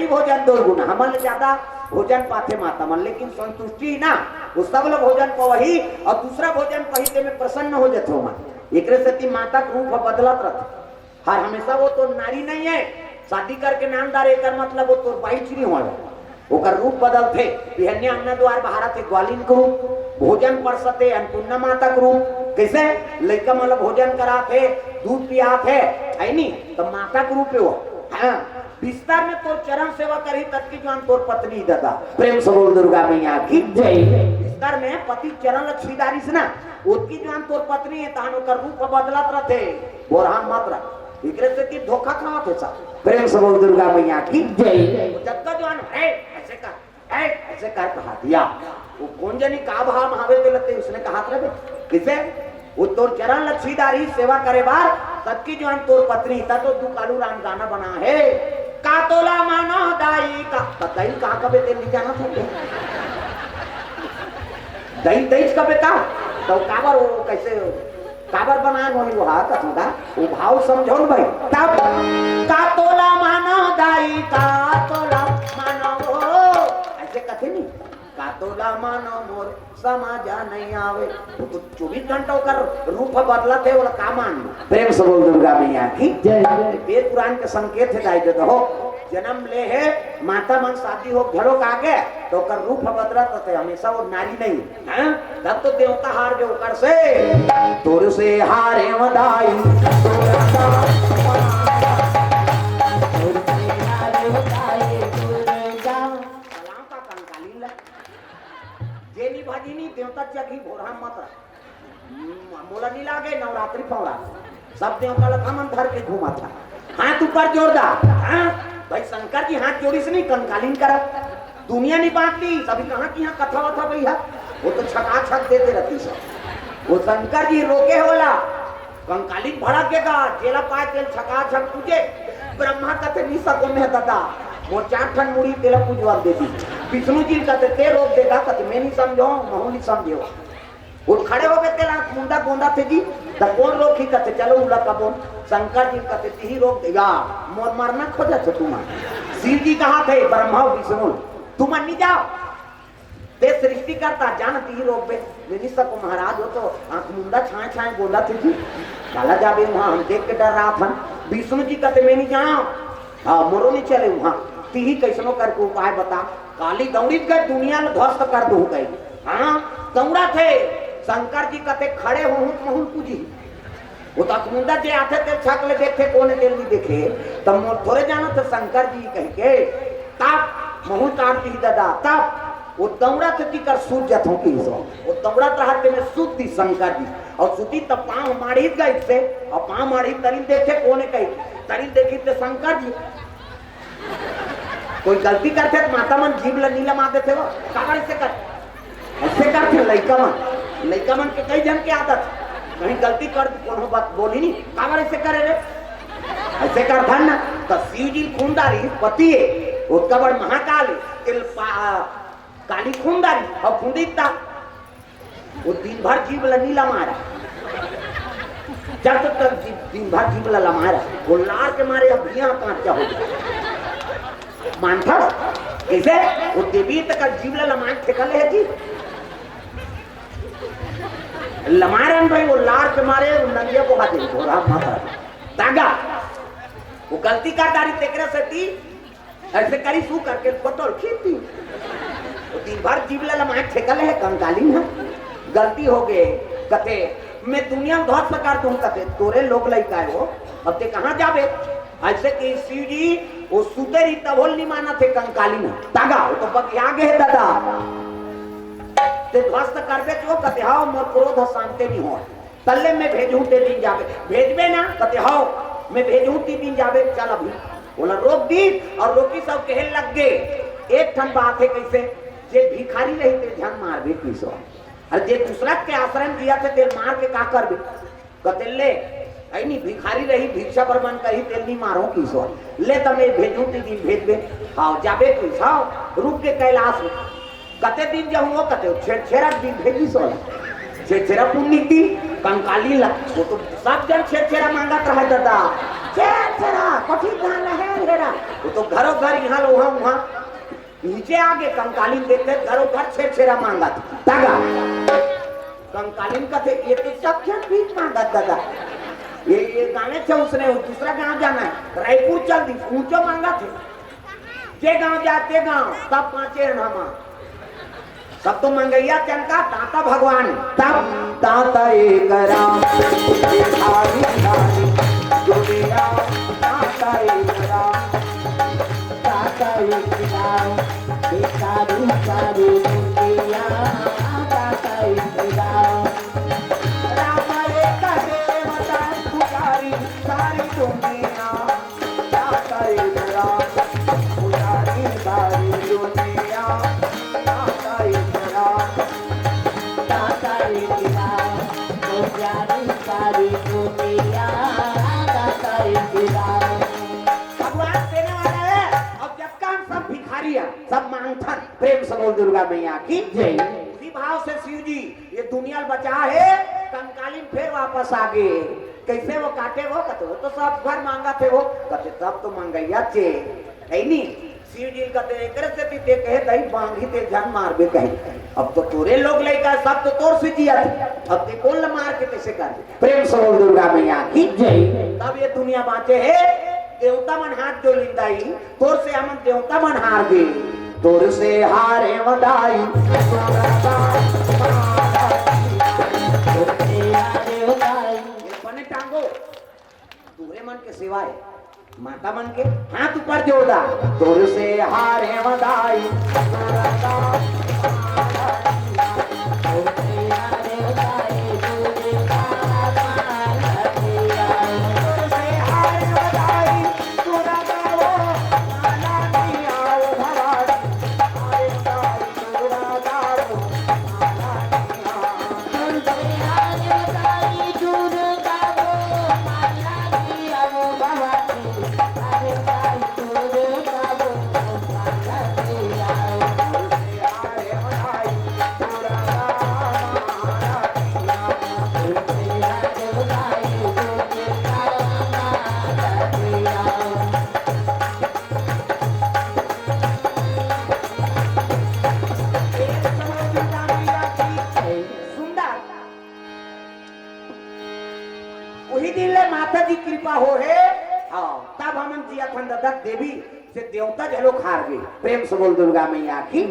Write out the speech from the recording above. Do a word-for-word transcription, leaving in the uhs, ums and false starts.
भोजन दो गुना, हमन ले ज्यादा भोजन पाथे माता मन, लेकिन संतुष्टि ना, वो सब ल भोजन पवही और दूसरा भोजन पही ते में प्रसन्न हो जथे मन। एकरे सेती माता के रूप ह बदलत रथे। हर हमेशा वो तो नारी नहीं है, शादी करके नाम डारे, एकर मतलब वो तो बाई चिरी हो, ओकर रूप बदलथे। बिहनिया अंगना द्वार बहारत हे ग्वालिन के रूप, भोजन परसत हे अन्नपूर्णा माता के रूप। कैसे? लइका मन ल भोजन करात हे, दूध पियात हे, है नी? तो माता के रूप हे वो। हाँ, बिस्तर में तोर चरण सेवा करही, ततकी जुआन तोर पत्नी ददा। प्रेम से बोल दुर्गा मैया की जय। बिस्तर में पति चरण ल छुई डारिस ना, ओतकी जुआन तोर पत्नी हे, तहन ओकर रूप बदलत रथे। बोरहा मत रख, एकरे सेती धोखा खावत हे सब। प्रेम से बोल दुर्गा मैया की जय। जतका जुआन हे, ऐसे कर, ए, ऐसे कर कहा दिया। वो कोन जनी का भाव म हावे तेला ते उसने कहात रहे। किसे? वो तोर चरण ल छुई डारिस सेवा करे बार, ततकी जुआन तोर पत्नी, त तो दुकालू राम गाना बना हे। का तोला मानो दाई का, त दाई का कबे तेल नहीं जाना था। दाई, दाई कबे का? तो काबर वो कैसे काबर बनाए होही वो हा कथू का? वो भाव समझो न भाई। तब का तोला मानो दाई, का तोला मानो, ऐसे कथे नहीं? का तोला मानो मोर समझ नहीं आवे। वो तो चौबीस घंटा ओकर रूप बदलत हे, ओला का मान लो? प्रेम से बोल दुर्गा मैया की जय। वेद पुराण के संकेत हे दाई दे हो। जन्म ले हे माता मन शादी हो घरो का आगे, तो ओकर रूप बदलत रथे, हमेशा वो नारी नहीं। हैं? तब तो देवता हार गए ओकर से। तोर से हारे वदाई। तोर से हारे वदाई, तोर जा। सलाम का कंकाली ला। जे नी भाजी नी देवता जगी भोरहा मत रख। हम्म, मोला नी लागे नवरात्रि फौरा। सब देवता ला हमन धर के घूमत हा। हाथ ऊपर जोड़ दा। हाँ? भाई शंकर जी हाथ जोड़िस नहीं, कंकालीन करा। दुनिया नहीं बांटती, सभी कहाँ की यहाँ कथा वथा भैया। वो तो छका छक देते रहती सब। वो शंकर जी रोके होला। कंकालीन भड़क गेगा, जेला पाए तेल छका छक पूजे। ब्रह्मा कथे नी सको मैं ददा। मोर चार ठन मुड़ी तेला पूजवा देती। विष्णु जी कथे ते रोक देगा, कथे मैं नहीं समझो, महू नहीं समझो। वो खड़े हो गए, तेला मुंडा गोंदा थे जी, त कौन रोकी कथे, चलो उला कबोन। शंकर जी कथे, तिही रोक दे, या, मोर मरना खोजा छो तुमा। शिव जी कहा थे, ब्रह्मा विष्णु, तुम नहीं जाओ, ते सृष्टि करता, जान तिही रोक बे। मैं नहीं सको महाराज, वो तो आंख मुंडा छाए छाए गोंदा थे जी। काला जाबे वहां, हम देख के डर रहा था। विष्णु जी कथे, मैं नहीं जाओ, हाँ, मोरो नहीं चले वहां। तिही कैसनो करके उपाय बता। काली दौड़ित गए, दुनिया ल ध्वस्त कर दू गई। हाँ, दौड़ा थे। शंकर जी कथे खड़े हो, हूँ, महूल पूजी। वो तो अखमुंदा जे आथे, ते छक ले देखे, कोने तेल नहीं देखे। तब मोर थोड़े जाना था शंकर जी कह के। तब महूल काट दी दादा, तब वो दौड़ा थे, तिकर सूत जथों की सो। वो दौड़ा रहा ते में सूत दी शंकर जी। और सूती तब पाँव मारी गए से, और पाँव मारी तरी देखे, कोने कही, तरी देखी ते शंकर जी। कोई गलती करथे त माता मन जीभ ल नी लमा देथे वो। काबर ऐसे कर? ऐसे करथे लइका मन। लइका मन के कई झन के आदत। कहीं गलती कर दी, कोनो बात बोली नी। काबर ऐसे करे रे? ऐसे करथन ना। त शिव जी खून डारी पति हे। ओतका बड़ महाकाल हे। तेल पा-, काली खून डारी। अउ खून दिखता। वो दिन भर जीभ ल नी लमारा। जब तक जी-, दिन भर जीभ ल लमारा, वो लार के मारे अब यहाँ कांचा हो गया। मानथस? कैसे? वो देवी तक जीभ ल लमाए ठेका ले है जी। लमारन भाई, वो लार के मारे, वो नंदिया को हाथे घोड़ा माता। दागा। वो गलती कर डारी तेकरे सेती ऐसे करी सू करके फोटो खींच दी। वो दिन भर जीभ ल लमाए ठेका ले है कंकालीन है। गलती हो गए, कथे, मैं दुनिया ध्वस्त कर दूं, कथे, तोरे लोग लइका हो, अब ते कहाँ जाबे? ऐसे कि शिव जी, वो सुते रही तभो ल नहीं माना थे कंकालीन है। तागा, वो तो बगिया गए दादा। ते ध्वस्त करबे तो कथे, हाँ, मोर क्रोध शांति नहीं हो। तल्ले मैं भेजूं ते दिन जाबे। भेजबे ना? कथे, "हव, मैं भेजूं ते दिन जाबे, चल अभी।" ओला रोक दी और रोकी सब कहे लग गे, "एक ठन बात है, कैसे? जे भिखारी रही ते झन मारबे किसो, और जे दूसरा के आश्रम दिया थे, ते मार के का करबे?" कथे, "ले, ऐ नी भिखारी रही, भिक्षा पर मन कही, तेल नहीं मारो किसो। ले त मैं भेजूं ते दिन भेजबे।" "हव, जाबे तू, हव, रुक के कैलाश में।" कते दिन जाऊं वो कते, छेरछेरा दिन भेजी सोला। छेरछेरा पुन्नी दी, कंकाली ला। वो तो सब जन छेरछेरा मांगत रहे दादा। छेरछेरा, कथी गाना है हेरा? वो तो घरों घर, यहाँ लोहा वहाँ नीचे आगे कंकालीन देखे, घरों घर छेरछेरा मांगत। तागा कंकालीन कथे, ये तो सब झन भीख मांगत दादा। ये, ये गाँव से उसने दूसरा गाँव जाना है, रायपुर चल दी, ऊंचो मांगत हे। जे गाँव जाते गाँव, तब बाँचे हन हम। सब तो मंगइया चंका, दाता भगवान। तब दाता एक राम, भिखारी भिखारी दुनिया, दाता एक राम, दाता एक राम, भिखारी भिखारी दुनिया, दाता एक राम। राम एक देवता पुजारी सारी दुनिया, दाता एक राम, पुजारी सारी दुनिया, दाता एक राम, दाता एक राम, पुजारी सारी दुनिया, दाता एक राम। भगवान देने वाला है, और जब काम सब भिखारी है, सब मांगथन। प्रेम से बोल दुर्गा मैया की जय। उसी भाव से शिव जी ये दुनिया ल बचा हे, कंकालीन फेर वापस आ गे। कैसे वो काटे वो कथे, वो तो सब घर मांगत हे वो कथे, सब तो मंगइया चे, है नी? शिव जी कथे, एकरे से भी ते कहे दही बांधी ते जान मारबे कहे। अब तो तोरे लोग लइका सब तो तोर से जिया थे, अब ते कोन ल मार के कैसे कर दे? प्रेम से बोल दुर्गा मैया की जय। तब ये दुनिया बाँचे हे, देवता मन हाथ जोड़ लिंदाई, तोर से हमन देवता मन हार गे। तोर से हारे वदाई, तोरा दान ये बने टांगो, तोरे मन के सेवा है, माता मन के हाथ ऊपर जोड़ा। तोर से हारे वदाई, तोरा दान सुंदर। उही दिन ले माता जी कृपा हो हे। हाँ, तब हमन जिया थन ददक देवी से देवता जलो खार गे। प्रेम से बोल दुर्गा मैया की।